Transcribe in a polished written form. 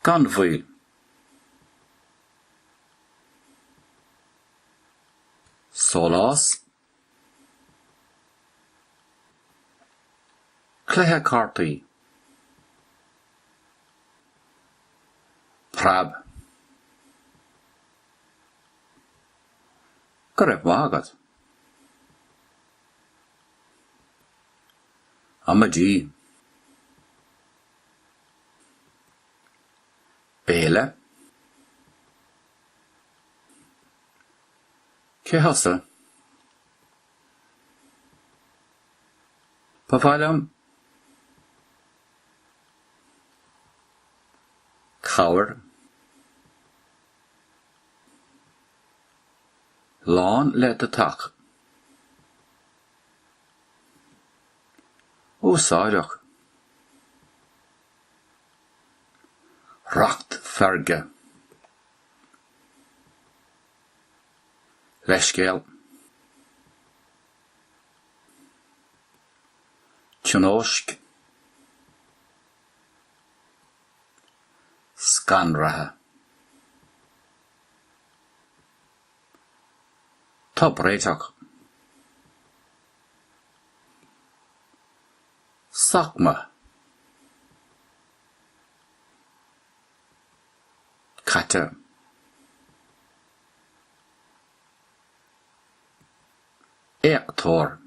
Gan mhoill. Sólás. Cluiche cártaí. Preab. Go raibh maith agat. Amaidí. Béile. Cé thusa? Ba mhaith liom cabhair. Lán le deatach. Úsáideach. Racht feirge. Leithscéal. Tionóisc. Scanraithe. Tobréiteach. Sách maith. Caite. Éachtóir.